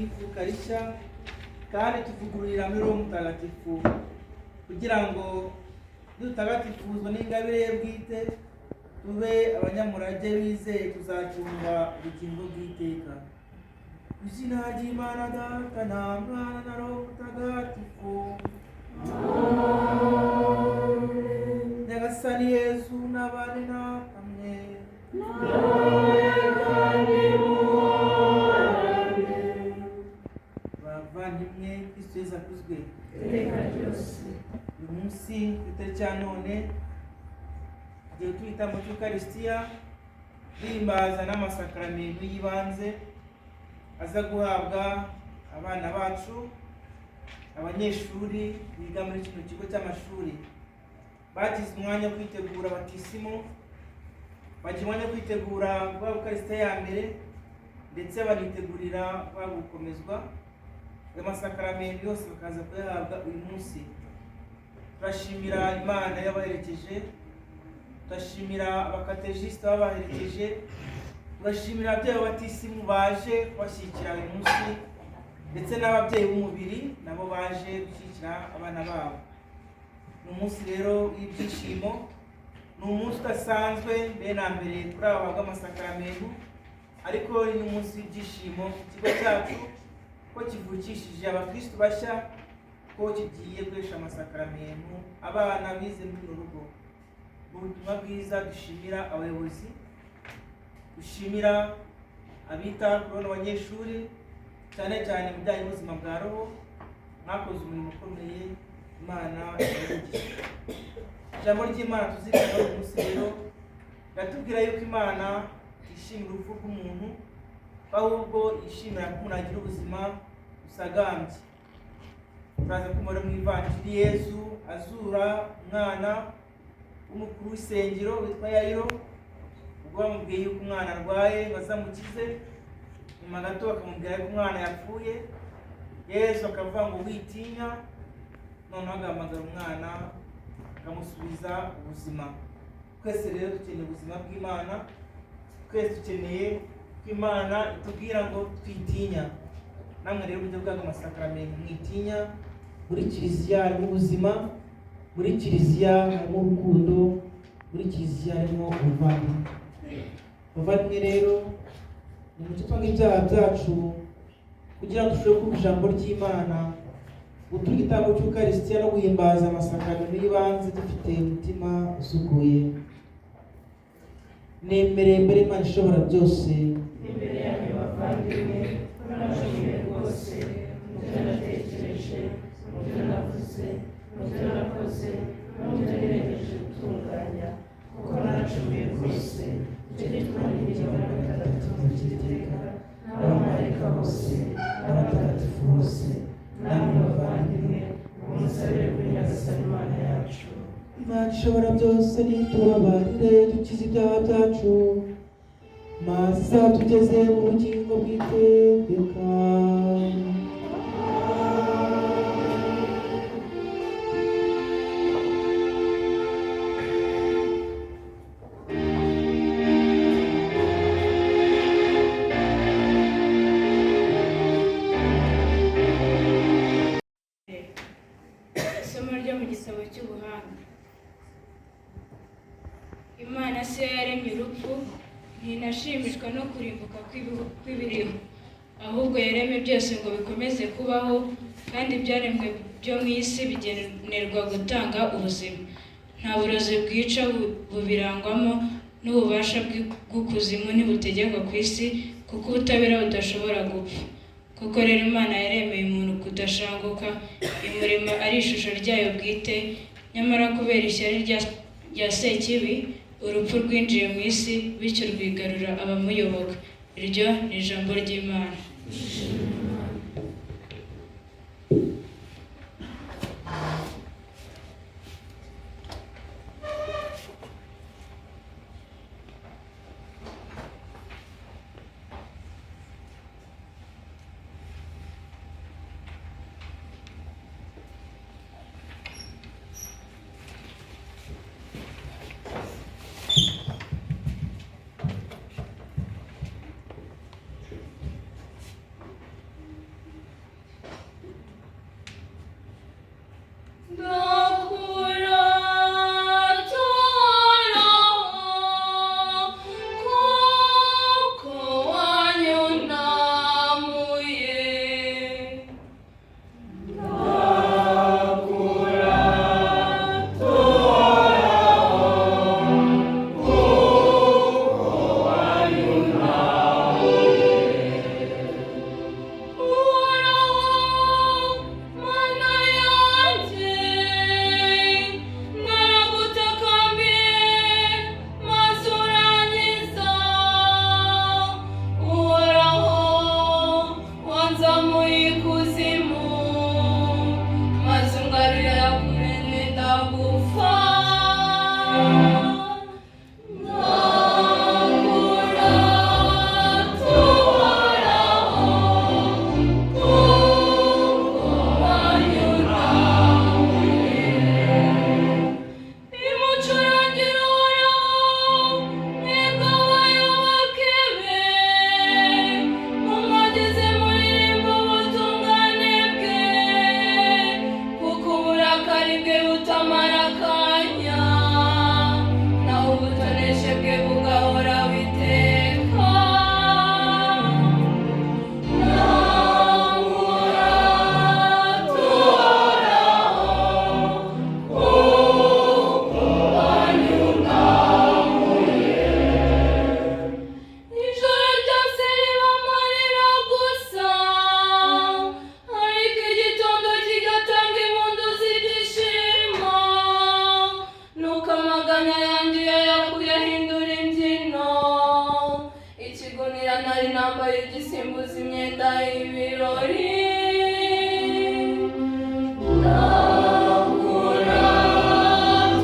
ry'ivuka rishya kandi tuvugururira muri Roho Mutagatifu, kugira ngo nidutagatifuzwa n'ingabire ye bwite tube abanyamurage bizeye kuzatunga ubugingo bw'iteka. Ku izina ry'Imana Data na Mwana na Roho Mutagatifu. Nyagasani Yezu n'abane namwe. Bavandimwe, Kristo Yezu akuzwe. Iteka ryose. Uyu munsi ku itariki ya none tugiye twita mu cy'Ukarisitiya, duhimbaza n'amasakaramentu y'ibanze aza guhabwa abana bacu, abanyeshuri biga muri kino kigo cy'amashuri. Bagize umwanya wo kwitegura batisimu, bagira umwanya wo kwitegura guhabwa Ukarisitiya ya mbere, ndetse banitegurira guhabwa gukomezwa. Ayo masakaramentu yose bakaza kuyahabwa uyu munsi. Turashimira Imana yabaherekeje, turashimira abakategisite babaherekeje, turashimira ababyeyi b'abatisimu baje kubashyigikira uyu munsi, ndetse n'ababyeyi b'umubiri nabo baje gushyigikira abana babo. Ni umunsi rero w'ibyishimo, ni umunsi udasanzwe mbere na mbere kuri aba bahabwa amasakaramentu, ariko ni n'umunsi w'ibyishimo ku kigo cyacu ko kivukishije abakristu bashya, ko kigiye guhesha amasakaramentu abana bize muri uru rugo. Mu butumwa bwiza dushimira abayobozi, dushimira abita kuri bano banyeshuri, cyane cyane mu bijyanye n'ubuzima bwa roho. Mwakoze umurimo ukomeye, Imana ibahe. Ijambo ry'Imana tuzirikana uyu munsi rero riratubwira yuko Imana yishimira urupfu rw'umuntu, ahubwo yishimira ko umuntu agira ubuzima busagambye. Turaza kumubona mu ivanjiri Yezu azura umwana w'umukuru w'isengero witwa Yayiro, ubwo bamubwiye yuko umwana arwaye ngo azamukize, nyuma gato bakamubwira yuko umwana yapfuye. Yezu akavuga ngo witinya, noneho agahamagara umwana akamusubiza ubuzima. Twese rero dukeneye ubuzima bw'Imana, twese dukeneye ko Imana itubwira ngo twitinya. Namwe rero uburyo bw'ayo masakaramentu mwitinya. Muri kiliziya harimo ubuzima, muri kiliziya harimo urukundo, muri kiliziya harimo ubuvandimwe. Abavandimwe rero, nimucyo twange ibyaha byacu kugira ngo dushobore kumva ijambo ry'Imana, gutura igitambo cy'Ukarisitiya no guhimbaza amasakaramentu y'ibanze dufite umutima usukuye. Nemereye mbere Imana ishobora byose, Imbere yanyu bavandimwe, ko nabashimiye rwose mu byo natekereje, mu byo navuze, mu byo nakoze no mu byo nirengeje gutunganya, kuko naracumuye rwose. Nicyo gituma ninginga na gatatu by'iteka n'abamarayika bose n'abatagatifu bose, namwe bavandimwe, munsabire kuri Nyagasani Imana yacu. Imana ishobora byose nitubabarire, dukize ibyaha byacu, maze izatugeze mu bugingo bw'iteka. Isomo ryo mu gitabo cy'ubuhanga. Imana si yo yaremye urupfu, ntinashimishwa no kurimbuka kw'ibiriho, ahubwo yaremye byose ngo bikomeze kubaho, kandi ibyaremwe byo mu isi bigenerwa gutanga ubuzima. Nta burozi bwica bubirangwamo, n'ububasha bw'ukuzimu ntibutegekwa ku isi, kuko ubutabera budashobora gupfa. Koko rero Imana yaremeye umuntu kudashanguka, imurema ari ishusho ryayo bwite, nyamara kubera ishyari rya Sekibi, urupfu rwinjiye mu isi, bityo rwigarura abamuyoboka. Iryo ni ijambo ry'Imana. Wenda ibirori ndakura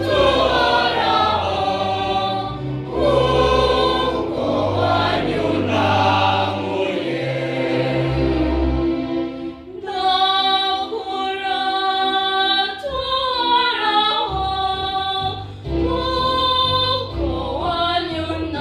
tuhoraho kuko wanyunamuye ndakura tuhoraho kuko wanyunamuye.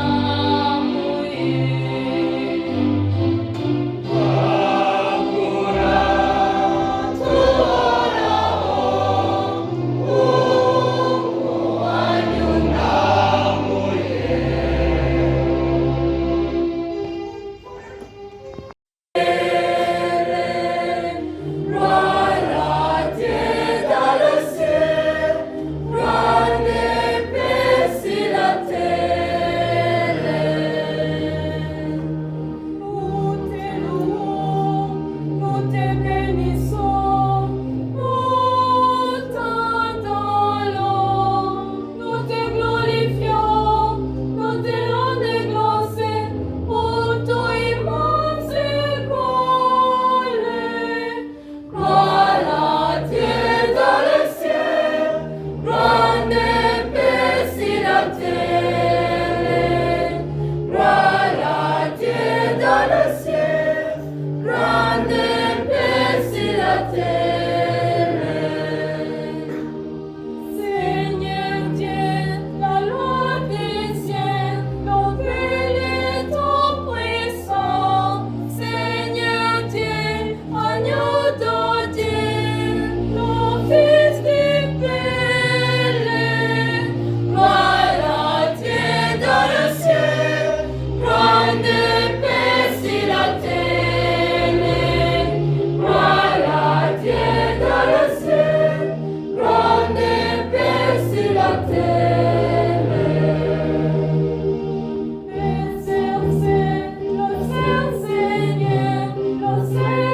Seigneur Dieu, la loi des cieux, dont il est tout puissant. Seigneur Dieu, agneau de Dieu, ton Fils du Père, gloire à Dieu dans le ciel, grande paix sur la terre, gloire à Dieu dans le ciel, grande paix sur la terre. Le Saint Seigneur, le Saint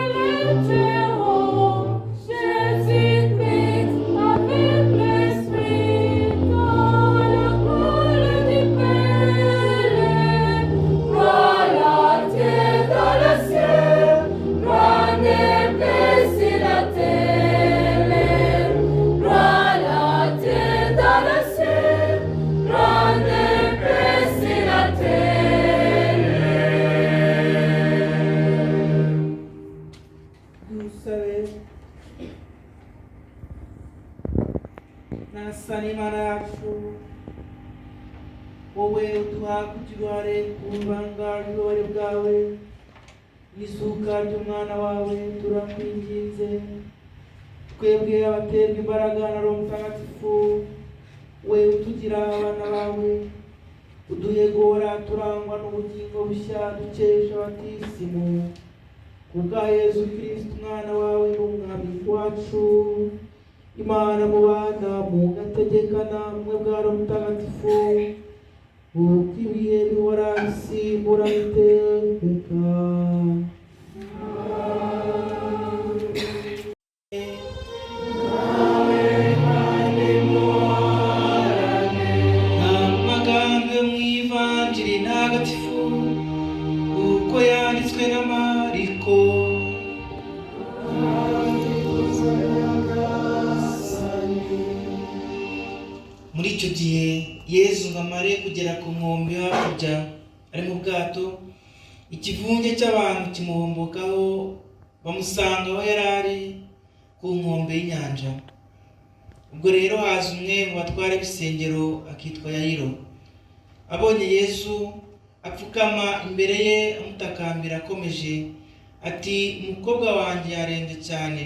Jésus-Christ, avec l'Esprit, dans le col du Père, gloire à Dieu dans le ciel, grande paix sur la terre, gloire à Dieu dans le ciel, grande paix sur la terre. Dusabe. Nyagasani Imana yacu, wowe uduha kugira uruhare ku ibanga ry'ububabare bwawe n'izuka ry'umwana wawe, turakwinginze twebwe abaterwa imbaraga na Roho Mutagatifu, we utugira abana bawe, uduhe guhora turangwa n'ubugingo bushya dukesha batisimu, kubwa Yezu Kristo umwana wawe n'umwami wacu. Imana mubana mugategekana mwe bwa Roho Mutagatifu, uko ibihe bihora bisimbura iteka. Amagambo yo mu Ivanjiri ntagatifu uko yanditswe na Mariko. Muri icyo gihe Yezu ngo amare kugera ku nkombe yo hakurya ari mu bwato, ikivunge cy'abantu kimuhombokaho, bamusanga aho yari ari ku nkombe y'inyanja. Ubwo rero haza umwe mu batware b'isengero akitwa Yayiro. Abonye Yesu apfukama imbere ye amutakambira akomeje ati: "Umukobwa wanjye yarembye cyane,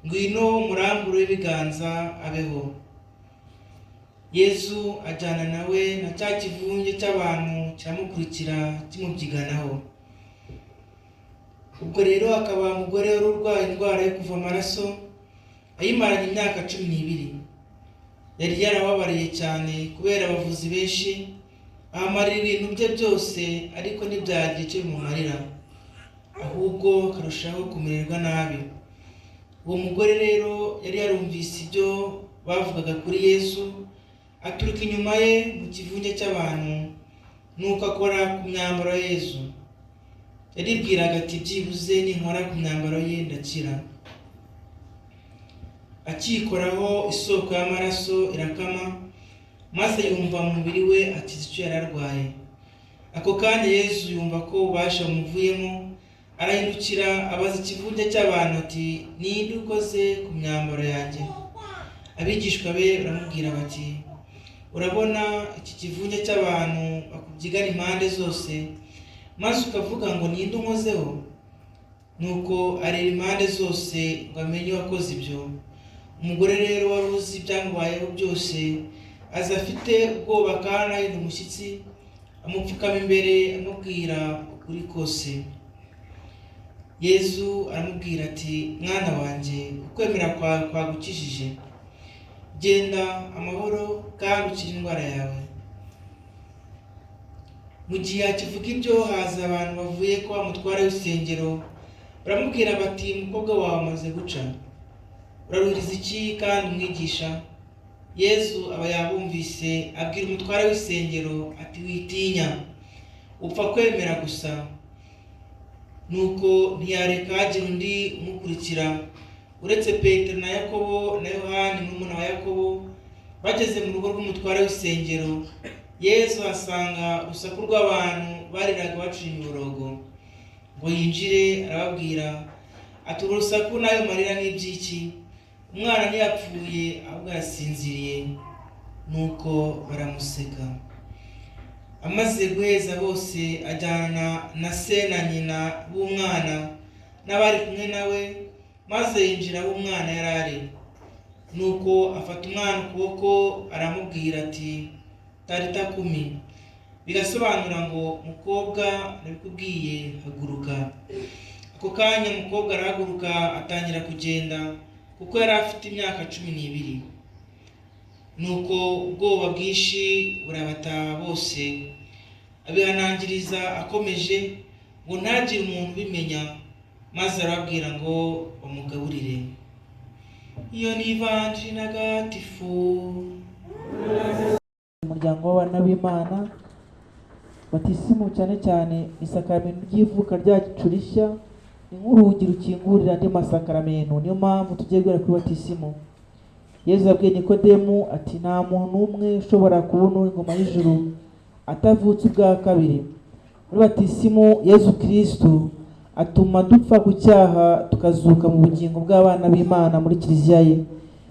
ngwino umurambure w'ibiganza abeho." Yesu ajyana nawe, na cya kivunge cy'abantu kiramukurikira kimubyiganaho. Ubwo rero hakaba umugore wari urwaye indwara yo kuva amaraso ayimaranye imyaka 12. Yari yarababariye cyane kubera abavuzi benshi, ahamarira ibintu bye byose, ariko ntibyagira icyo bimumarira, ahubwo akarushaho kumererwa nabi. Uwo mugore rero yari yarumvise ibyo bavugaga kuri Yesu, aturuka inyuma ye mu kivunge cy'abantu, nuko akora ku myambaro ya Yesu. Yaribwiraga ati: "Byibuze ninkora ku myambaro ye ndakira." Akiyikoraho, isoko y'amaraso irakama, maze yumva mu mubiri we akize icyo yari arwaye. Ako kanya Yezu yumva ko ububasha bumuvuyemo, arahindukira abaza ikivunge cy'abantu ati: "Ninde ukoze ku myambaro yanjye?" Abigishwa be baramubwira bati: "Urabona iki kivunge cy'abantu bakubyigana impande zose, maze ukavuga ngo ninde unkozeho?" Nuko areba impande zose ngo amenye uwakoze ibyo. Umugore rero wari uzi ibyamubayeho byose aza afite ubwoba kandi ahinda umushyitsi, amupfukama imbere, amubwira ukuri kose. Yezu aramubwira ati: "Mwana wanjye, ukwemera kwawe kwagukijije. Genda amahoro kandi ukire indwara yawe." Mu gihe akivuga ibyo, haza abantu bavuye kwa mutware w'isengero, baramubwira bati: "Umukobwa wawe amaze guca, uraruhiriza iki kandi umwigisha?" Yezu aba yabumvise, abwira umutware w'isengero ati: "Witinya, upfa kwemera gusa." Nuko ntiyareka hagira undi umukurikira uretse Petero na Yakobo na Yohani murumuna wa Yakobo. Bageze mu rugo rw'umutware w'isengero, Yezu asanga urusaku rw'abantu bariraga bacura imiborogo. Ngo yinjire, arababwira ati: "Urwo rusaku n'ayo marira ni iby'iki? Umwana ntiyapfuye, ahubwo arasinziriye." Nuko baramuseka. Amaze guheza bose, ajyana na se na nyina b'umwana n'abari kumwe nawe, maze yinjira aho umwana yari ari. Nuko afata umwana ukuboko, aramubwira ati: "Tarita kumi", bigasobanura ngo: "Mukobwa, ndabikubwiye, haguruka." Ako kanya umukobwa arahaguruka, atangira kugenda, kuko yari afite imyaka 12. Nuko ubwoba bwinshi burabataha bose. Abihanangiriza akomeje ngo ntagire umuntu ubimenya, maze arababwira ngo bamugaburire. Iyo ni Ivanjiri ntagatifu. Umuryango w'abana b'Imana, batisimu cyane cyane isakaramentu ry'ivuka ryacu rishya ni nk'urugi rukingurira andi masakaramentu. Niyo mpamvu tugiye guhera kuri batisimu. Yezu yabwiye Nikodemu ati: "Nta muntu n'umwe ushobora kubona ingoma y'ijuru atavutse ubwa kabiri." Muri batisimu, Yezu Kirisitu atuma dupfa ku cyaha, tukazuka mu bugingo bw'abana b'Imana muri kiliziya ye.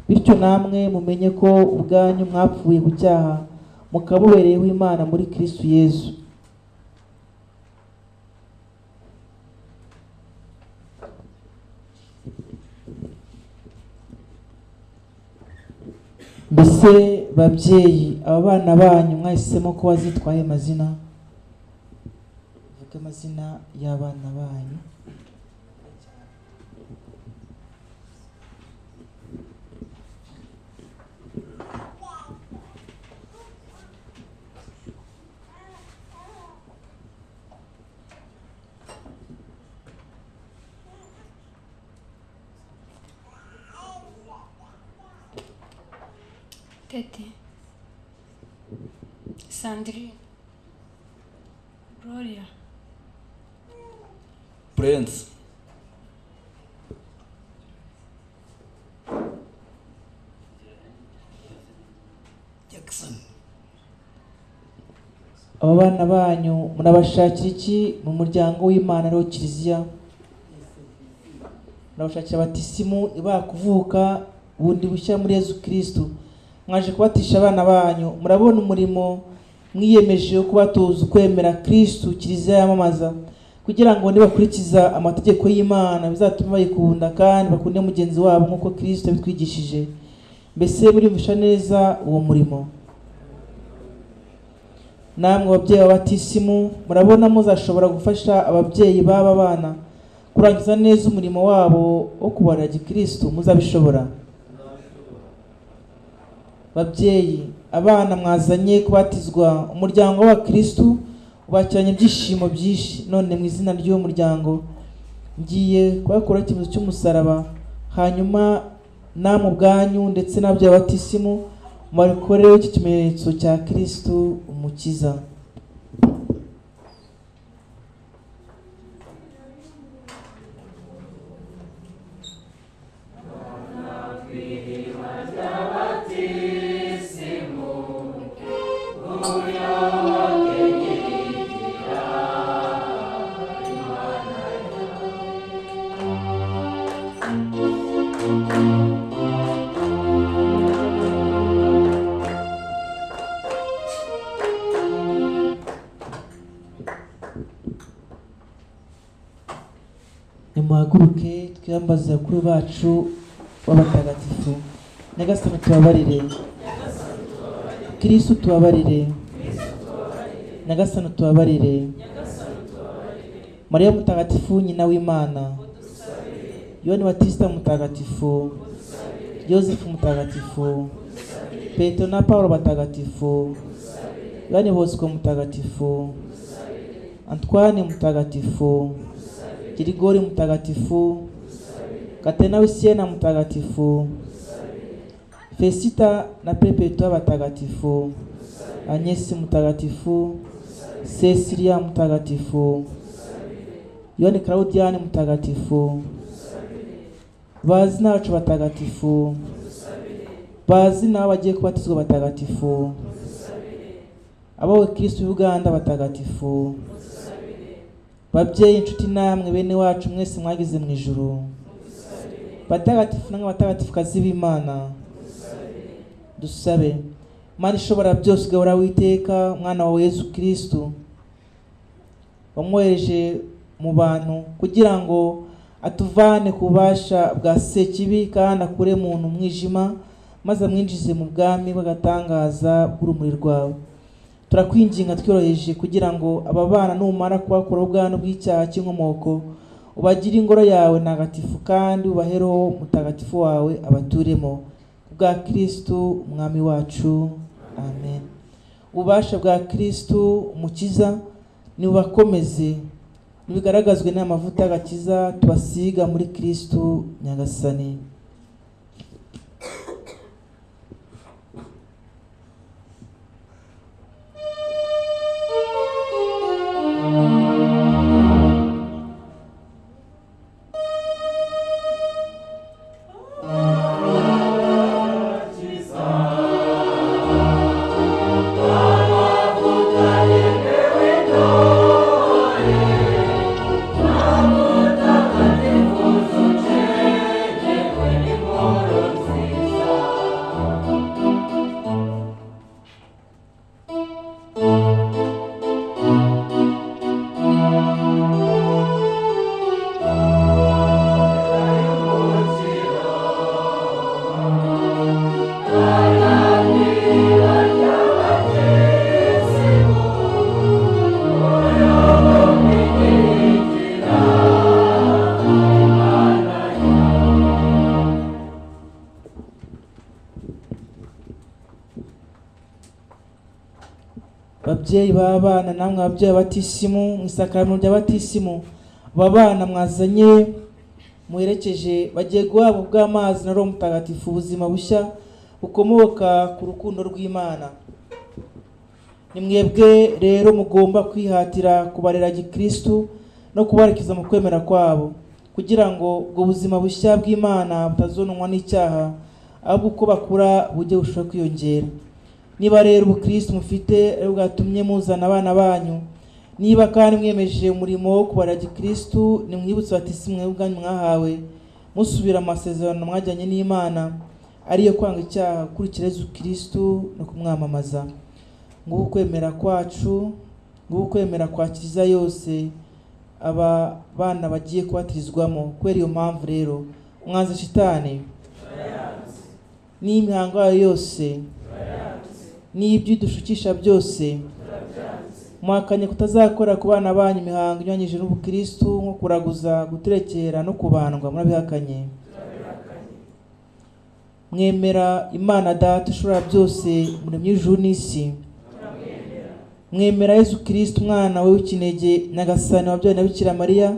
Bityo namwe mumenye ko ubwanyu mwapfuye ku cyaha, mukaba mubereyeho Imana muri Kirisitu Yezu. Mbese babyeyi, aba bana banyu mwahisemo ko bazitwaye amazina? Vuga amazina y'abana banyu. Tete. Sandrine. Gloria. Prince. Jackson. Aba bana banyu murabashakira iki mu muryango w'Imana ariwo kiliziya? Murabashakira batisimu ibaha kuvuka bundi bushya muri Yezu Kirisitu. Mwaje kubatisha abana banyu, murabona umurimo mwiyemeje wo kubatoza ukwemera Kirisitu kiliziya yamamaza, kugira ngo nibakurikiza amategeko y'Imana bizatume bayikunda kandi bakunde mugenzi wabo nk'uko Kirisitu yabitwigishije. Mbese muriyumvisha neza uwo murimo? Namwe ababyeyi b'abatisimu, murabona muzashobora gufasha ababyeyi b'aba bana kurangiza neza umurimo wabo wo kubarera gikirisitu? Muzabishobora? Babyeyi, abana mwazanye kubatizwa, umuryango w'abakirisitu ubakiranye ibyishimo byinshi. None mu izina ry'uwo muryango ngiye kubakuraho ikimenyetso cy'umusaraba, hanyuma namwe ubwanyu ndetse n'ababyeyi b'abatisimu mubikoreho iki kimenyetso cya Kirisitu Umukiza. Nimuhaguruke twiyambaze bakuru bacu b'abatagatifu. Nyagasani tubabarire. Kristu tubabarire. Nyagasani tubabarire. Mariya mutagatifu nyina w'Imana, Yohani Batista mutagatifu, Yosefu mutagatifu, Petro na Paulo batagatifu, Yohani Bosco mutagatifu, Antoine mutagatifu, Girigori mutagatifu, Katerina w'Siena mutagatifu, Fesita na Perpetua batagatifu, Agnes mutagatifu, Cecilia mutagatifu, Yohani Claudiani mutagatifu, bazi n'abacu batagatifu, bazi n'abo bagiye kubatizwa batagatifu, abo Kristo Uganda batagatifu, babyeyi inshuti namwe bene wacu mwese mwagize mu ijuru, batagatifu namwe batagatifukazi b'Imana, dusabe. Mana ishobora byose ugahora witeka umwana wawe Yesu Kristo wamwohereje mu bantu kugira ngo atuvane ku bubasha bwa Sekibi kandi akure muntu umwijima maze amwinjize mu bwami bw'agatangaza bw'urumuri rwawe. Turakwinginga tworoheje kugira ngo aba bana numara kubakuraho ubwandu bw'icyaha cy'inkomoko ubagire ingoro yawe ntagatifu kandi ubahe Roho mutagatifu wawe abaturemo, kubwa Kristo umwami wacu. Amen. Ububasha bwa Kristo umukiza nibubakomeze, nibigaragazwe n'amavuta y'agakiza tubasiga muri Kristo Nyagasani. Babyeyi b'abana namwe ababyeyi batisimu mu isakaramentu ry'abatisimu, aba bana mwazanye muherekeje bagiye guhabwa ubw'amazi na Roho Mutagatifu ubuzima bushya bukomoka ku rukundo rw'Imana. Ni mwebwe rero mugomba kwihatira kubarera gikristu no kubarekiza mu kwemera kwabo, kugira ngo ubwo buzima bushya bw'Imana butazononwa n'icyaha, ahubwo uko bakura bujye burushaho kwiyongera. Niba rero ubukristo mufite ari bwatumye muzana abana banyu, niba kandi mwiyemeje umurimo wo kubarera gikristu, nimwibutse batisimu mwebwe ubwanyu mwahawe, musubira amasezerano mwajyanye n'Imana, ariyo kwanga icyaha, gukurikira Yesu Kristo no kumwamamaza. Nguko ukwemera kwacu, nguko ukwemera kwa Kiliziya yose aba bana bagiye kubatirizwamo. Kubera iyo mpamvu rero mwanze shitani n'imihango yayo yose n'ibyo idushukisha byose, muhakanye kutazakora ku bana banyu imihango inyuranyije n'ubukristu nko kuraguza, guterekera no kubandwa, murabihakanye. Mwemera Imana Data ishobora byose, muremyi w'ijuru n'isi. Mwemera Yesu Kristo umwana we w'ikinege Nyagasani wabyawe na Bikira Mariya,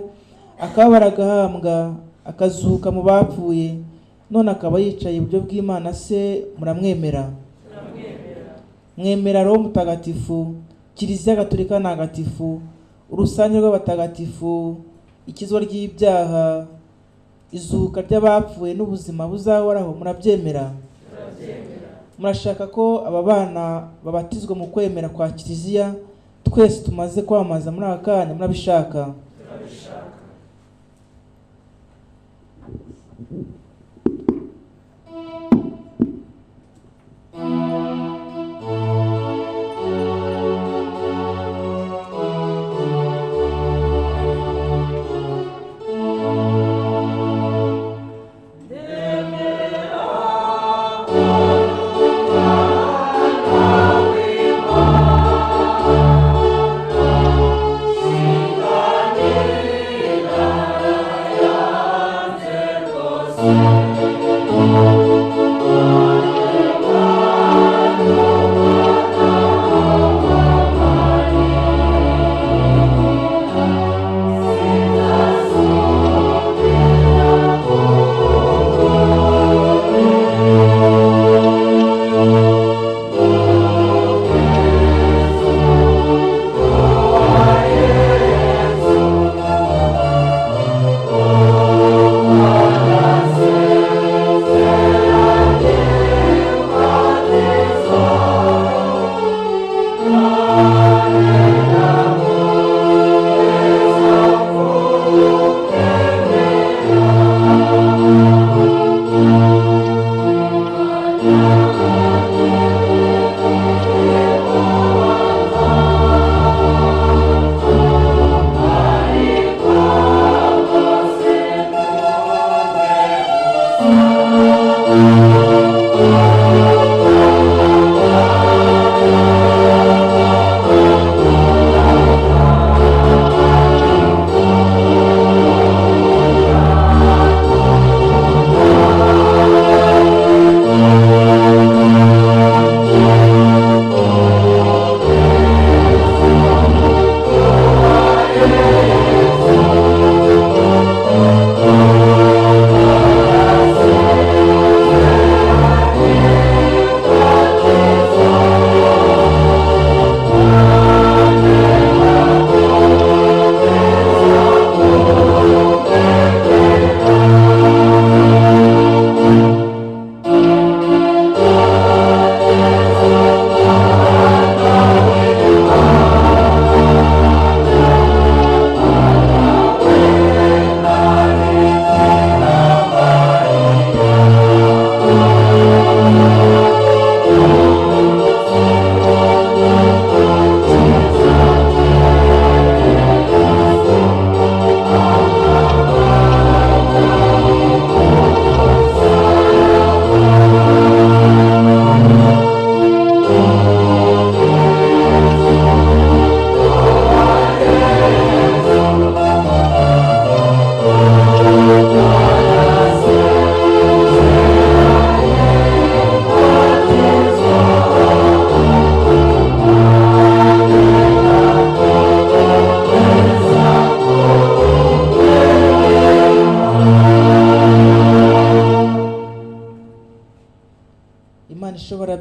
akababara agahambwa akazuka mu bapfuye, none akaba yicaye iburyo bw'Imana se, muramwemera. Mwemera Roho Mutagatifu, Kiliziya Gatolika Ntagatifu, urusange rw'abatagatifu, ikizwa ry'ibyaha, izuka ry'abapfuye n'ubuzima buzahoraho, murabyemera. Murashaka ko aba bana babatizwa mu kwemera kwa Kiliziya twese tumaze kwamamaza muri aka kanya, murabishaka.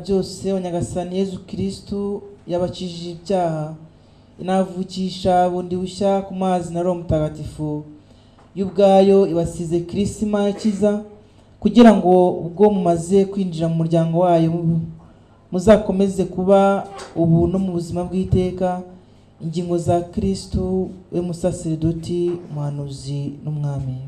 Byose wa Nyagasani Yezu Kristu yabakijije ibyaha, inavukisha bundi bushya ku mazi na Roho Mutagatifu. Yo ubwayo ibasize Kirisima ikiza, kugira ngo ubwo mumaze kwinjira mu muryango wayo muzakomeze kuba ubu no mu buzima bw'iteka ingingo za Kristu, we musaseredoti, umuhanuzi n'umwami.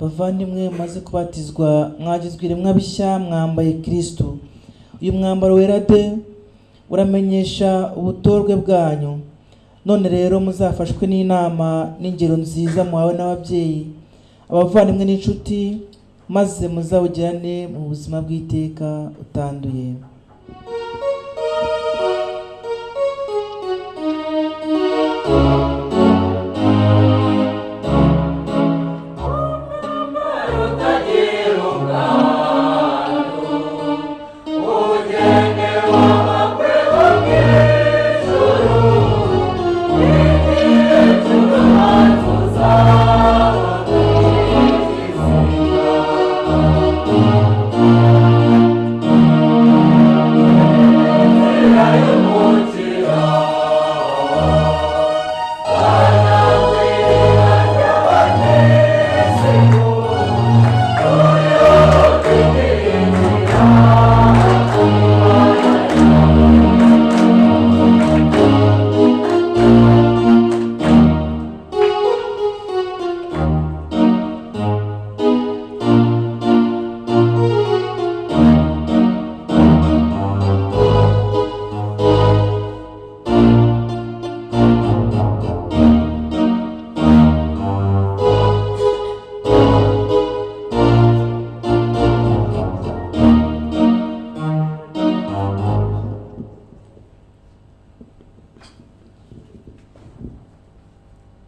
Bavandimwe, mumaze kubatizwa mwagizwe iremwa bishya, mwambaye Kristo. Uyu mwambaro wera de uramenyesha ubutorwe bwanyu. None rero muzafashwe n'inama n'ingero nziza muhawe n'ababyeyi, abavandimwe n'inshuti, maze muzawugirane mu buzima bw'iteka utanduye.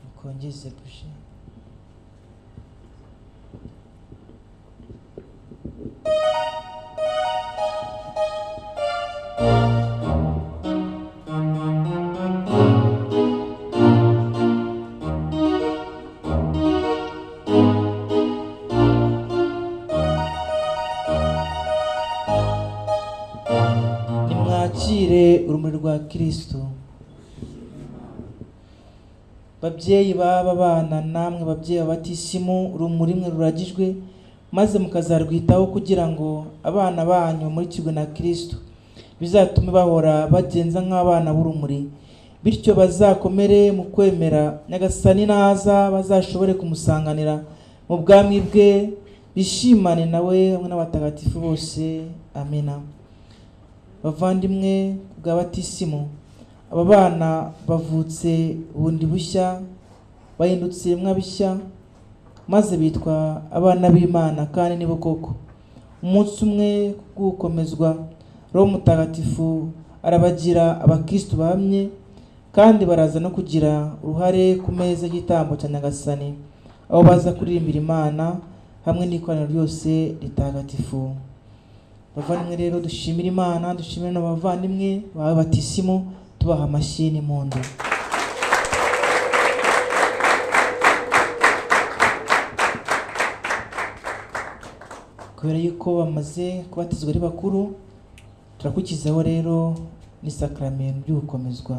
Mukongeze buji. Nimwakire urumuri rwa Kristo. Babyeyi b'aba bana namwe babyeyi b'abatisimu, urumuri mwe ruragijwe maze mukazarwitaho kugira ngo abana banyu bamurikirwe na Kristo, bizatume bahora bagenza nk'abana b'urumuri, bityo bazakomere mu kwemera. Nyagasani naza bazashobore kumusanganira mu bwami bwe, bishimane nawe hamwe n'abatagatifu bose. Amina. Bavandimwe, bwa batisimu, aba bana bavutse bundi bushya, bahindutse ibiremwa bishya, maze bitwa abana b'Imana, kandi nibo koko. Umunsi umwe kubw'ugukomezwa, Roho Mutagatifu arabagira abakristu bahamye, kandi baraza no kugira uruhare ku meza y'igitambo cya Nyagasani, aho baza kuririmbira Imana hamwe n'ikoraniro ryose ritagatifu. Bavandimwe rero, dushimire Imana, dushimire n'abavandimwe bawe batisimu, tubaha amashyi n'impundu. Kubera yuko bamaze kubatizwa ari bakuru, turakukizaho rero n'isakramentu ry'ugukomezwa.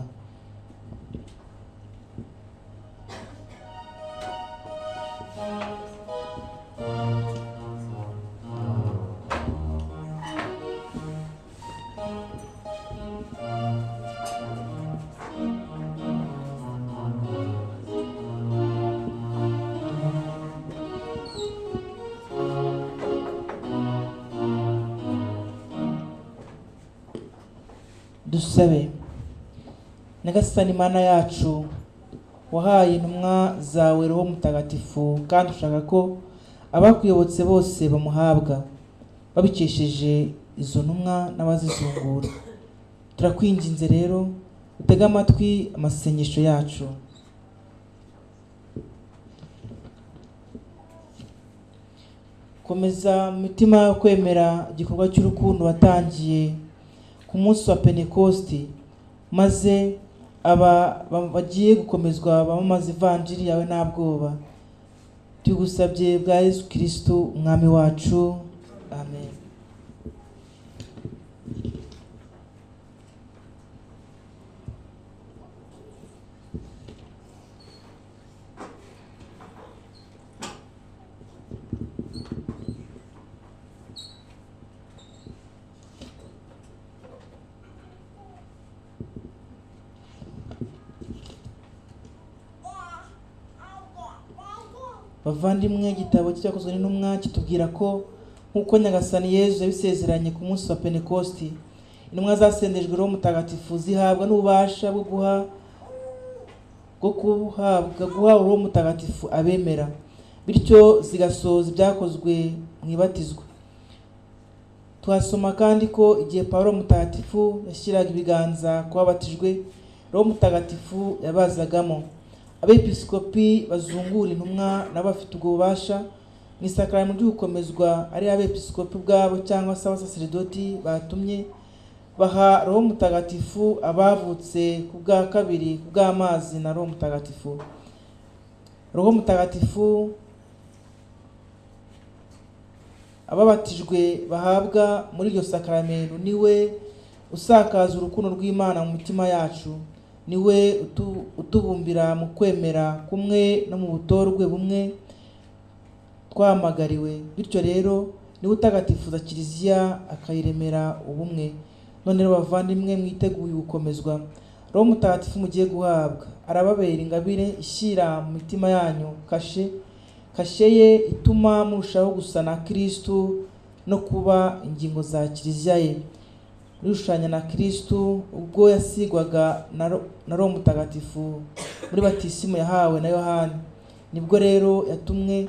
Dusabe. Nyagasani Mana yacu, wahaye intumwa zawe Roho Mutagatifu, kandi ushaka ko abakuyobotse bose bamuhabwa babikesheje izo ntumwa n'abazizungura. Turakwinginze rero utege amatwi amasengesho yacu. Komeza mu mitima yo kwemera igikorwa cy'urukundo watangiye ku munsi wa Pentekosti, maze aba bagiye gukomezwa bamamaza ivanjiri yawe nta bwoba. Tugusabye bwa Yesu Kristo Umwami wacu, amen. Bavandimwe, igitabo cyakozwe n'intumwa kitubwira ko nk'uko Nyagasani Yezu yabisezeranye ku munsi wa Pentekosti, intumwa zasendejwe Roho Mutagatifu zihabwa n'ububasha bwo guha Roho Mutagatifu abemera, bityo zigasohoza ibyakozwe mu ibatizwa. Tuhasoma kandi ko igihe Pawulo Mutagatifu yashyiraga ibiganza ku babatijwe, Roho Mutagatifu yabazagamo. Abepiskopi bazungura intumwa nabo bafite ubwo bubasha mu isakaramentu ry'ugukomezwa, ari abepiskopi ubwabo cyangwa se abasaseredoti batumye, baha Roho Mutagatifu abavutse ku bwa kabiri ku bw'amazi na Roho Mutagatifu. Roho Mutagatifu ababatijwe bahabwa muri iryo sakaramentu niwe usakaza urukundo rw'Imana mu mitima yacu, niwe utubumbira mu kwemera kumwe no mu butorwe bumwe twamagariwe. Bityo rero niwe utagatifuza Kiliziya akayiremera ubumwe. None rero bavandimwe, mwiteguye gukomezwa, Roho Mutagatifu mugiye guhabwa arababera ingabire ishyira mu mitima yanyu kashe ye ituma murushaho gusa na Kristu no kuba ingingo za Kiliziya ye. Rishushanya na Kristu ubwo yasigwaga na Roho Mutagatifu muri batisimu yahawe na Yohani, nibwo rero yatumwe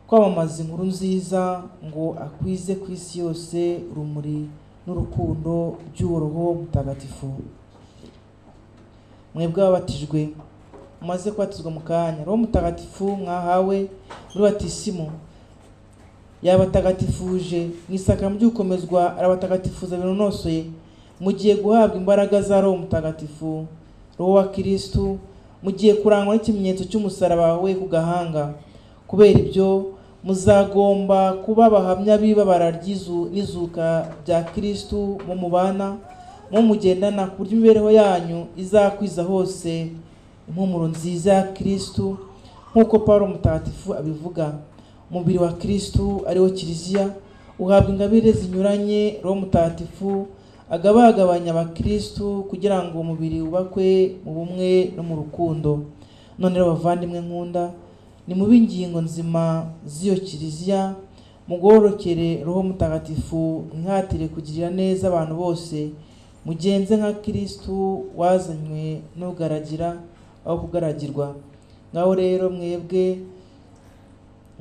kwamamaza inkuru nziza ngo akwize ku isi yose urumuri n'urukundo by'uwo Roho Mutagatifu. Mwebwe ababatijwe mumaze kubatizwa mu kanya, Roho Mutagatifu mwahawe muri batisimu yabatagatifuje mu isakaramentu ry'ugukomezwa, arabatagatifuza binonosoye. Mugiye guhabwa imbaraga za Roho Mutagatifu, Roho wa Kristu, mugiye kurangwa n'ikimenyetso cy'umusaraba we ku gahanga. Kubera ibyo muzagomba kuba abahamya b'ibabara n'izuka bya Kristu mu mubana, mu mugendana, ku buryo imibereho yanyu izakwiza hose impumuro nziza ya Kristu, nk'uko Pawulo Mutagatifu abivuga. Umubiri wa Kristu ariwo Kiliziya uhabwa ingabire zinyuranye Roho Mutagatifu agabagabanya abakristu kugira ngo umubiri wubakwe mu bumwe no mu rukundo. None rero bavandimwe nkunda, nimube ingingo nzima z'iyo Kiliziya, mugororokere Roho Mutagatifu, mwihatire kugirira neza abantu bose, mugenze nka Kristu wazanywe n'ugaragira aho kugaragirwa. Ngaho rero mwebwe,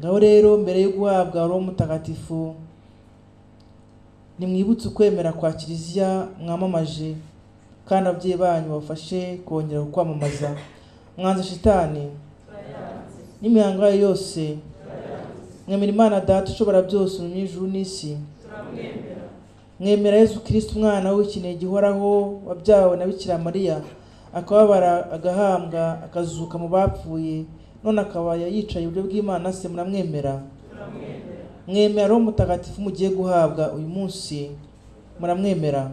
ngaho rero mbere yo guhabwa Roho Mutagatifu, nimwibutse ukwemera kwa Kiliziya mwamamaje, kandi ababyeyi banyu bafashe kongera kukwamamaza. Mwanze shitani n'imihango yayo yose, mwemera Imana Data ushobora byose mu ijuru n'isi. Mwemera Yezu Kristo umwana w'ikinege gihoraho wabyawe na Bikira Mariya, akababara, agahambwa, akazuka mu bapfuye, none akaba yicaye iburyo bw'Imana se, muramwemera? Mwemera Roho Mutagatifu mugiye guhabwa uyu munsi, muramwemera?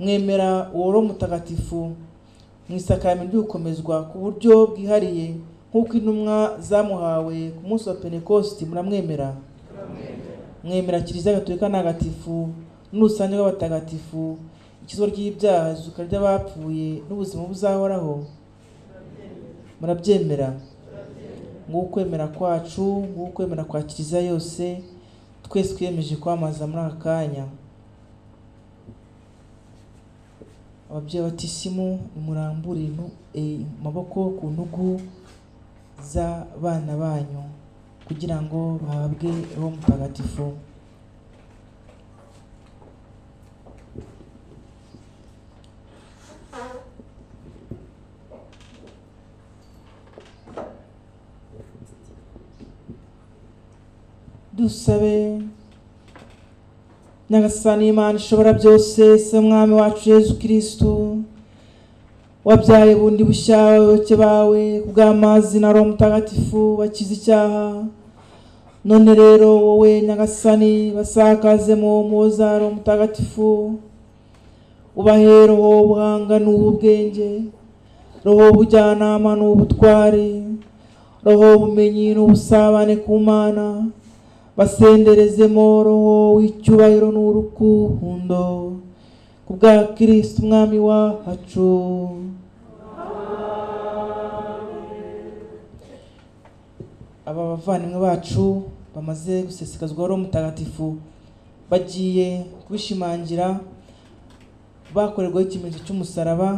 Mwemera uwo Roho Mutagatifu mu isakaramentu ry'ugukomezwa ku buryo bwihariye nk'uko intumwa zamuhawe ku munsi wa Pentekosti, muramwemera? Mwemera Kiliziya Gatolika Ntagatifu n'urusange rw'abatagatifu, ikizwa ry'ibyaha, izuka ry'abapfuye n'ubuzima buzahoraho, murabyemera? Nguko ukwemera kwacu, nguko ukwemera kwa Kiliziya yose, twese twiyemeje kwamamaza muri aka kanya. Ababyeyi batisimu, nimurambure amaboko ku ntugu z'abana banyu kugira ngo bahabwe Roho Mutagatifu. Dusabe. Nyagasani Imana ishobora byose, se Mwami wacu Yezu Kristu, wabyaye bundi bushya abayoboke bawe ku bw'amazi na Roho Mutagatifu bakiza icyaha, none rero wowe Nyagasani basakazemo umuhoza Roho Mutagatifu, ubahe roho ubuhanga n'ubwenge, roho ubujyanama n'ubutwari, roho ubumenyi n'ubusabane ku Mana, basenderezemo roho w'icyubahiro n'urukundo ku bwa Kristo Umwami wacu. Aba bavandimwe bacu bamaze gusesekazwa Roho Mutagatifu bagiye kubishimangira bakorerwaho ikimenyetso cy'umusaraba,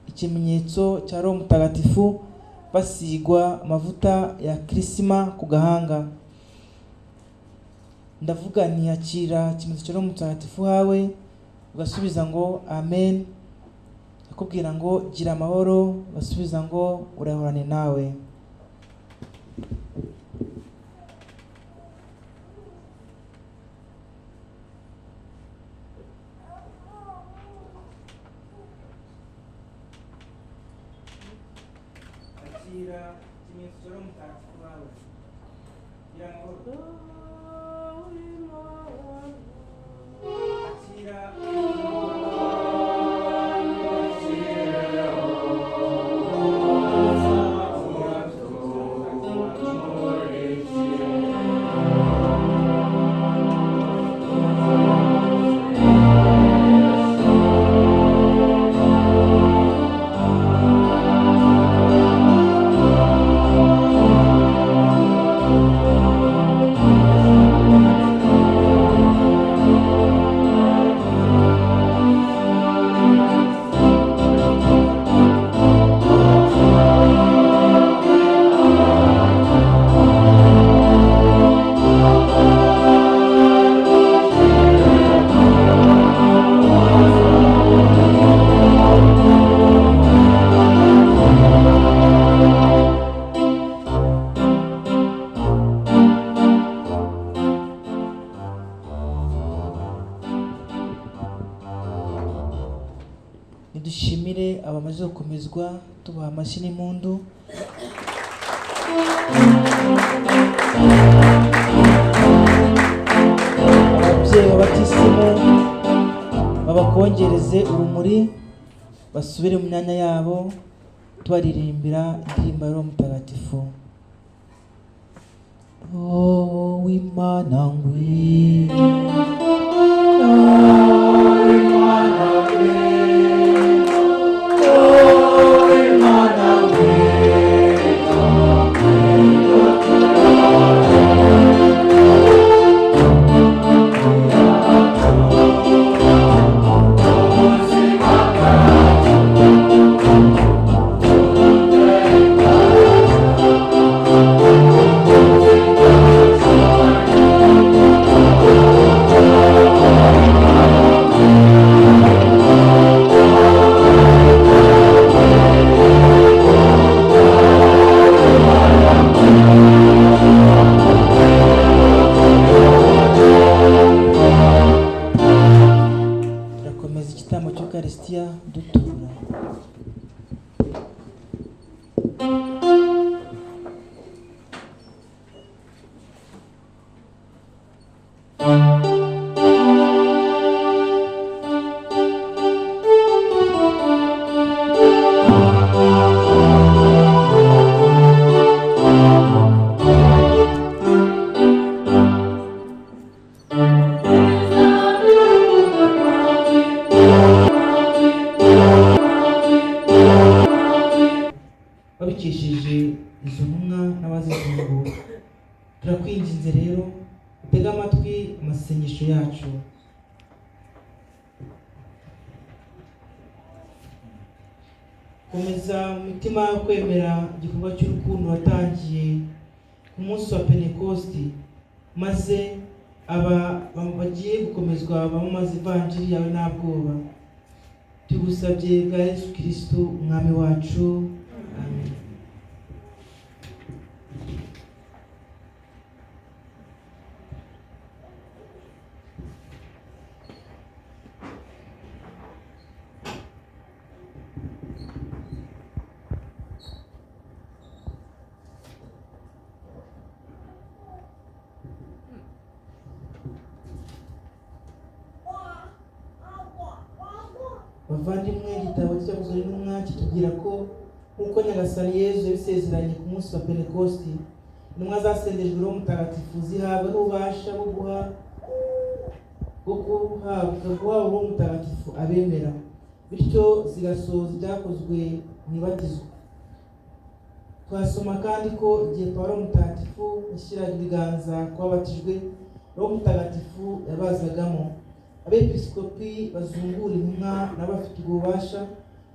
ikimenyetso cya Roho Mutagatifu, basigwa amavuta ya Kirisima ku gahanga. Ndavuga ntiyakira ikimenyetso cya Roho Mutagatifu hawe, ugasubiza ngo amen, akubwira ngo gira amahoro, ugasubiza ngo urahorane nawe. Akira ikimenyetso cya Roho Mutagatifu hawe, gira amahoro. Akira. Nidushimire abamaze gukomezwa tubaha amashyi n'impundu. Ababyeyi b'abatisimu babakongereze urumuri, basubire mu myanya yabo, tubaririmbira indirimbo ya Roho Mutagatifu. Roho w'Imana ngwino, Roho w'Imana ngwino, Roho w'Imana ngwino, ngwino turore. Ubuzima bwacu, udutera. Wabikesheje izo ntumwa n'abazizungura. Turakwinginze rero utege amatwi amasengesho yacu. Komeza mu mitima yo kwemera igikorwa cy'urukundo watangiye ku munsi wa Pentekosti, maze aba bagiye gukomezwa bamamaza ivanjiri yawe nta bwoba. Tugusabye bwa Yesu Kristo Umwami wacu. Amen. Bavandimwe, igitabo cy'Ibyakozwe n'Intumwa kitubwira ko nk'uko Nyagasani Yezu yabisezeranye ku munsi wa Pentekosti, intumwa zasendejwe Roho Mutagatifu zihabwa n'ububasha bwo guha Roho Mutagatifu abemera, bityo zigasohoza ibyakozwe mu ibatizwa. Twasoma kandi ko igihe Pawulo Mutagatifu yashyiraga ibiganza ku babatijwe, Roho Mutagatifu yabazagamo. Abepiskopi bazungura intumwa n'abafite ubwo bubasha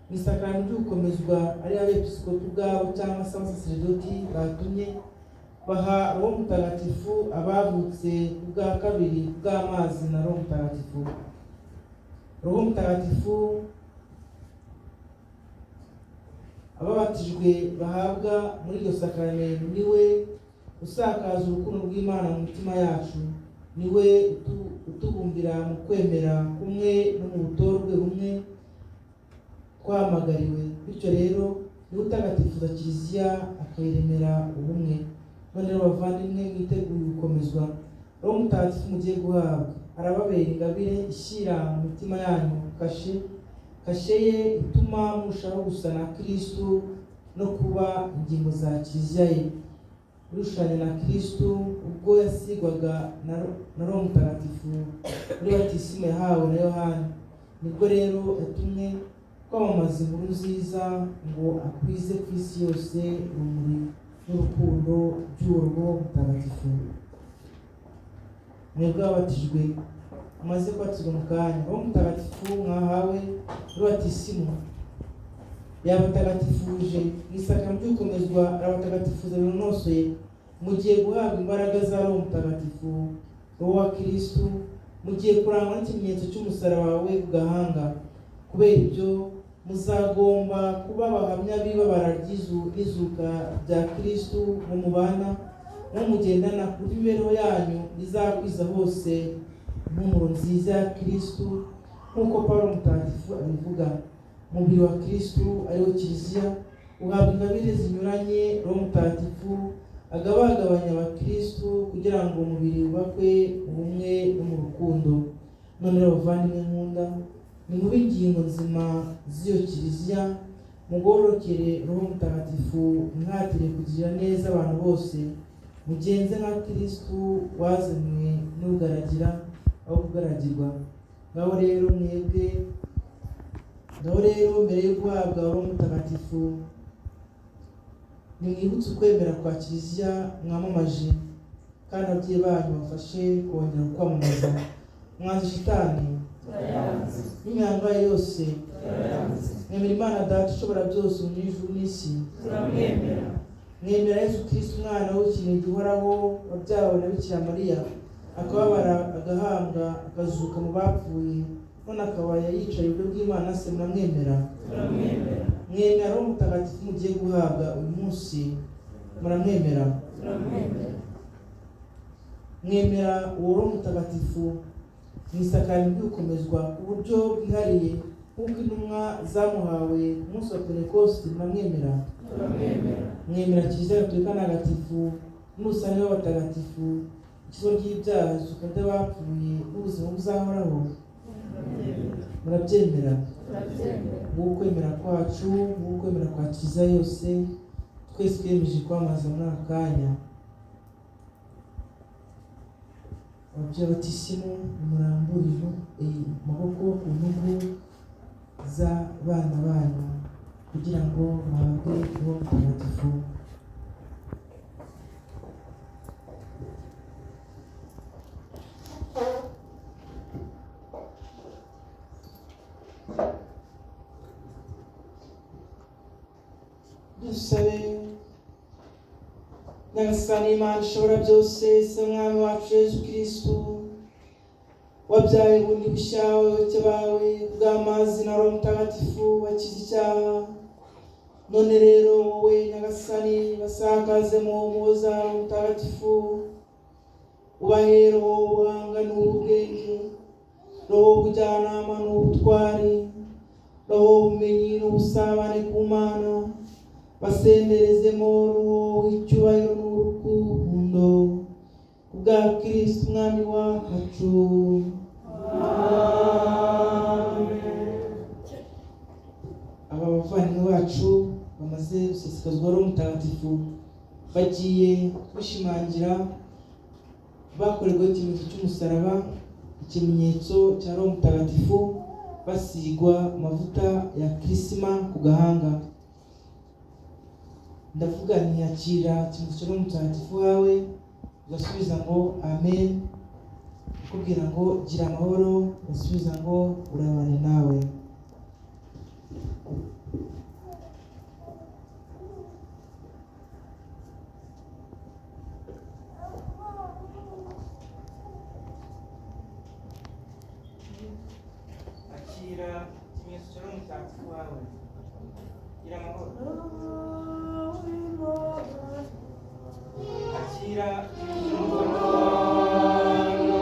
mu isakaramentu ry'ugukomezwa, ari abepiskopi ubwabo cyangwa se abasaseredoti batumye, baha Roho Mutagatifu abavutse ubwa kabiri bw'amazi na Roho Mutagatifu. Roho Mutagatifu ababatijwe bahabwa muri iryo sakaramentu niwe usakaza urukundo rw'Imana mu mitima yacu, niwe utubumbira mu kwemera kumwe no mu butorwe bumwe twahamagariwe. Bityo rero niwe utagatifuza Kiliziya akayiremera ubumwe. None rero bavandimwe, mwiteguye gukomezwa, Roho Mutagatifu mugiye guhabwa arababera ingabire ishyira mu mitima yanyu kashe ye ituma murushaho gusa na Kristu no kuba ingingo za Kiliziya ye. Urushushanya na Kristu ubwo yasigwaga na Roho Mutagatifu muri batisimu yahawe na Yohana, nibwo rero yatumwe kwamamaza inkuru nziza ngo akwize ku isi yose urumuri n'urukundo by'uwo Roho Mutagatifu. Mwebwe ababatijwe mumaze kubatizwa mu kanya, Roho Mutagatifu mwahawe muri batisimu yabatagatifuje mu isakaramentu ry'ugukomezwa, arabatagatifuza binonosoye. Mugiye guhabwa imbaraga za Roho Mutagatifu, Roho wa Kristu, mugiye kurangwa n'ikimenyetso cy'umusaraba we ku gahanga. Kubera ibyo muzagomba kuba abahamya b'ibabara n'izuka bya Kristu mu mubana no mugendana, ku buryo imibereho yanyu izakwiza hose impumuro nziza ya Kristu, nk'uko Pawulo Mutagatifu abivuga. Umubiri wa Kristu ariwo Kiliziya uhabwa ingabire zinyuranye Roho Mutagatifu agabagabanya abakristu kugira ngo umubiri wubakwe mu bumwe no mu rukundo. None rero bavandimwe nkunda, nimube ingingo nzima z'iyo Kiliziya, mugororokere Roho Mutagatifu, mwihatire kugirira neza abantu bose, mugenze nka Kristu wazanywe n'ugaragira aho kugaragirwa. Ngaho rero mwebwe, ngaho rero mbere yo guhabwa Roho Mutagatifu, nimwibutse ukwemera kwa Kiliziya mwamamaje, kandi ababyeyi banyu bafashe kongera kukwamamaza. Mwanze shitani n'imihango yayo yose, mwemera Imana Data ushobora byose mu ijuru n'isi, mwemera Yesu Kristo Umwana w'ikinege uhoraho wabyawe na Bikira Mariya, akababara, agahambwa, akazuka mu bapfuye, none akaba yicaye iburyo bw'Imana se, muramwemera? Mwemera Roho Mutagatifu mugiye guhabwa uyu munsi, muramwemera? Mwemera uwo Roho Mutagatifu mu isakaramentu ry'ugukomezwa ku buryo bwihariye nk'uko intumwa zamuhawe ku munsi wa Pentekosti, muramwemera? Mwemera Kiliziya Gatolika Ntagatifu n'urusange rw'abatagatifu, ikizo ry'ibyaha, izuka ry'abapfuye n'ubuzima buzahoraho, murabyemera? Nguko ukwemera kwacu, nguko ukwemera kwa Kiliziya yose, twese twiyemeje kwamamaza muri aka kanya. Ababyeyi batisimu, nimurambure amaboko ku ntugu z'abana banyu. kugira ngo bahabwe Roho Mutagatifu. Dusabe. Nyagasani Imana ishobora byose, se Mwami wacu Yezu Kristu, wabyaye bundi bushya abayoboke bawe bw'amazi na Roho Mutagatifu bakiza icyaha. None rero wowe Nyagasani basakazemo umuhoza wa Roho Mutagatifu, ubahe roho w'ubuhanga n'ubwenge, roho w'ubujyanama n'ubutwari, roho w'ubumenyi n'ubusabane ku Mana, basenderezemo roho w'icyubahiro n'urukundo kubwa Kristo Umwami wacu. Aba bavandimwe bacu bamaze gusesekazwa Roho Mutagatifu bagiye kubishimangira bakorerwaho ikimenyetso cy'umusaraba, ikimenyetso cya Roho Mutagatifu, basigwa amavuta ya kirisima ku gahanga. Ndavuga ntiyakira ikimenyetso cya Roho Mutagatifu wawe, ugasubiza ngo amen. Ukubwira ngo gira amahoro, ugasubiza ngo urabane nawe. Akira ikimenyetso cya Roho Mutagatifu wawe, gira amahoro. Akira ikimenyetso cya Roho Mutagatifu wawe.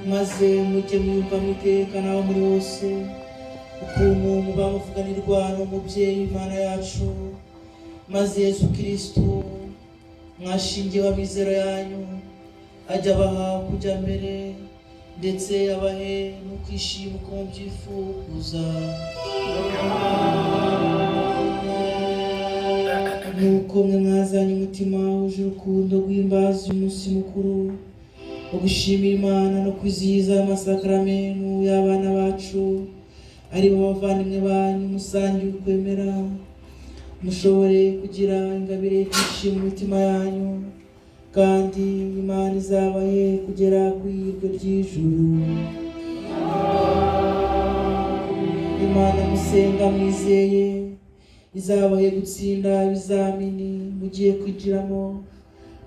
Maze mujye mwiyumvamo iteka n'aho muri hose ukuntu muba muvuganirwa n'Umubyeyi Imana yacu, maze Yesu Kristu mwashingiwe amizero yanyu ajya abaha kujya mbere, ndetse abahe no kwishima uko mubyifuza. Nuko mwe mwazanye umutima wuje urukundo guhimbaza uyu munsi mukuru wo gushimira Imana no kwizihiza amasakaramentu y'abana bacu, ari bo bavandimwe banyu musangiye ukwemera, mushobore kugira ingabire y'ibyishimo mu mitima yanyu, kandi Imana izabahe kugera ku ihirwe ry'ijuru. Imana musenga mwizeye izabahe gutsinda ibizamini mugiye kwinjiramo,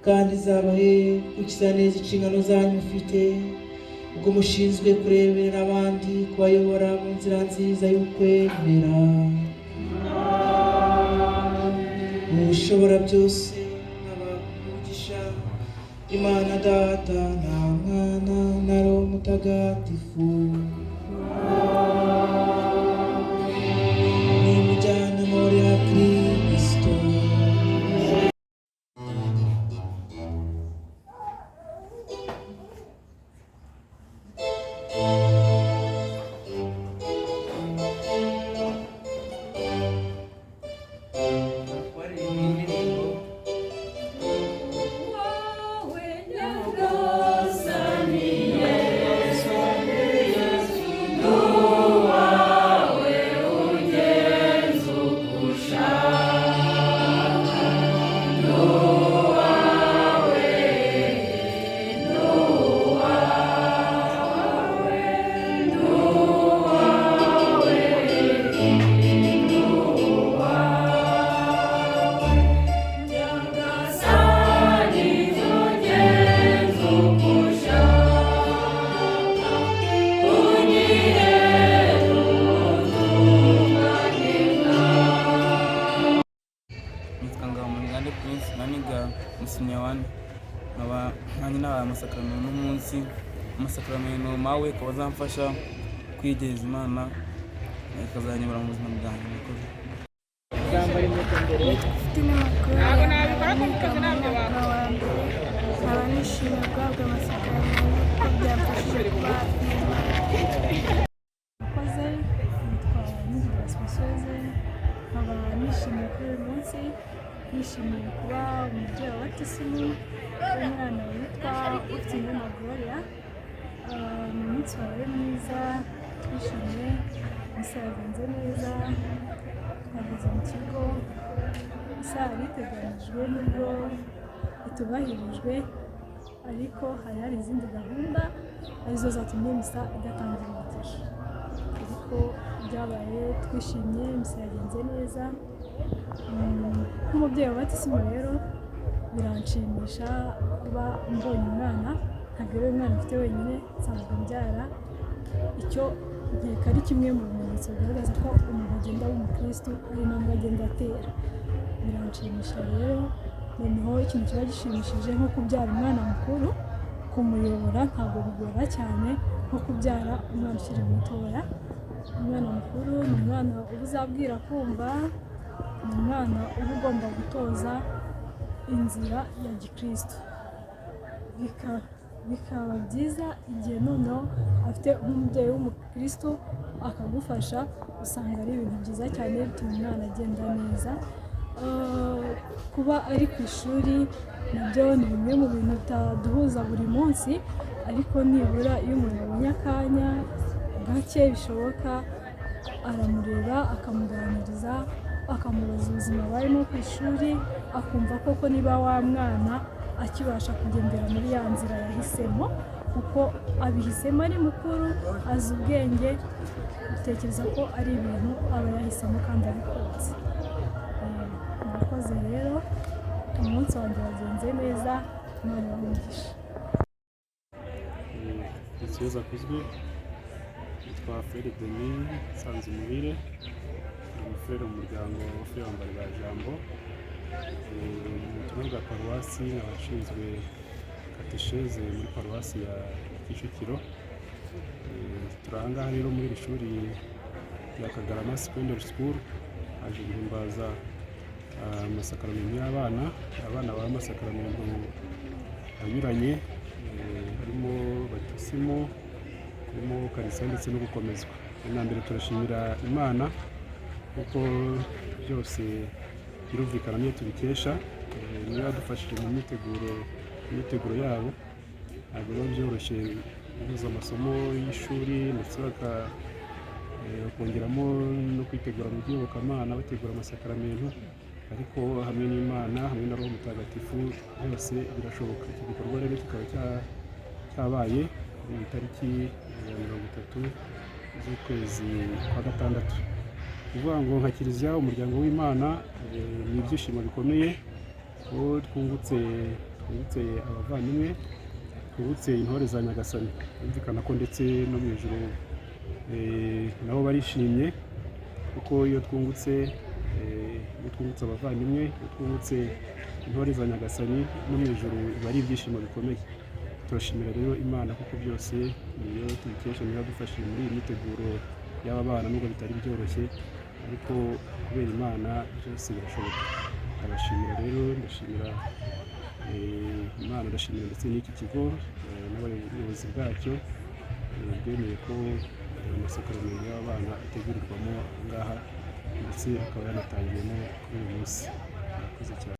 kandi izabahe gukiza neza inshingano zanyu mufite ubwo mushinzwe kureberera abandi, kubayobora mu nzira nziza y'ukwemera. Ushobora byose n'abamugisha, Imana Data na Mwana na Roho Mutagatifu. Nimujyana amahoro ya Kristo. Waririmba indirimbo. Nitwa Ngabomunigande Prince, naniga mu senior one, nkaba nanjye nabaye amasakaramentu n'umunsi amasakaramentu mawe akaba azamfasha kwiyegereza Imana, ikazanyobora mu buzima bwanjye. Murakoze. Mfite n'amakuru niga mu mwaka wa mbere, nkaba nishimiye guhabwa amasakaramentu kuko byamfashije kuba hafi y'Imana. Murakoze, nitwa Nyiringira Speciose, nkaba nishimiye kuri uyu munsi, nishimiye kuba umubyeyi wa batisimu w'umwana witwa Ufitinema Gloria. Ni umunsi wawe mwiza, twishimye, misa yagenze neza, twageze mu kigo, isaha yari iteganijwe nubwo itubahirijwe, ariko hari izindi gahunda arizo zatumye misa idatangira igihe, ariko byabaye twishimye, misa yagenze neza. Nk'umubyeyi wa batisimu rero biranshimisha kuba mbonye umwana, ntabwo ari umwana mfite wenyine, nsanzwe mbyara. Icyo nkeka ari kimwe mu bimenyetso bigaragaza ko umuntu agenda aba umukristu, ari intambwe agenda atera. Biranshimisha rero. Noneho ikintu kiba gishimishije nko kubyara umwana mukuru, kumuyobora ntabwo bigora cyane nko kubyara umwana ukiri mutoya. Umwana mukuru ni umwana uba uzabwira kumva, ni umwana uba ugomba gutoza inzira ya gikristo. Bikaba byiza igihe noneho afite nk'umubyeyi w'umukristo akagufasha, usanga ari ibintu byiza cyane bituma umwana agenda neza. Kuba ari ku ishuri nabyo ni bimwe mu bintu bitaduhuza buri munsi, ariko nibura iyo umuntu abonye akanya gake bishoboka aramureba, akamuganiriza, akamubaza ubuzima barimo ku ishuri, akumva koko niba wa mwana akibasha kugendera muri ya nzira yahisemo, kuko abihisemo ari mukuru, azi ubwenge, utekereza ko ari ibintu aba yahisemo kandi abikunze. Murakoze rero, umunsi wanjye wagenze neza, Imana ibahe umugisha. Ikibazo akuzwe, yitwa Frere Denis Nsanzumuhire, ni umufurere mu muryango wa Frere Wambari ba Jambo. Mu butumwa bwa paruwasi, abashinzwe katesheze muri paruwasi ya Kicukiro. Turi aha ngaha rero muri iri shuri rya Kagarama Secondary School, haje guhimbaza amasakaramentu y'abana. Abana baha amasakaramentu anyuranye, harimo batisimu, harimo ukarisitiya ndetse no gukomezwa. Na mbere turashimira Imana kuko byose birumvikana niyo tubikesha, niyo yadufashije mu myiteguro yabo. Ntabwo biba byoroshye guhuza amasomo y'ishuri ndetse bakongeramo no kwitegura mu by'iyobokamana, bategura amasakaramentu, ariko hamwe n'Imana, hamwe na Roho Mutagatifu, byose birashoboka. Iki gikorwa rero kikaba cyabaye kuri iyi tariki ya 30 z'ukwezi kwa gatandatu. Ni ukuvuga ngo nka Kiliziya, umuryango w'Imana, ni ibyishimo bikomeye ko twungutse abavandimwe, twungutse intore za Nyagasani. Birumvikana ko ndetse no mu ijuru nabo barishimye, kuko iyo twungutse abavandimwe, iyo twungutse intore za Nyagasani, no mu ijuru biba ari ibyishimo bikomeye. Turashimira rero Imana kuko byose niyo tubikesha, niyo yadufashije muri iyi myiteguro y'aba bana, nubwo bitari byoroshye, ariko kubera Imana byose birashoboka. Ndabashimira rero, ndashimira Imana, ndashimira ndetse n'iki kigo n'abayobozi bwacyo bwemeye ko amasakaramentu y'aba bana ategurirwamo aha ngaha, ndetse akaba yanatangiyemo kuri uyu munsi. Murakoze cyane.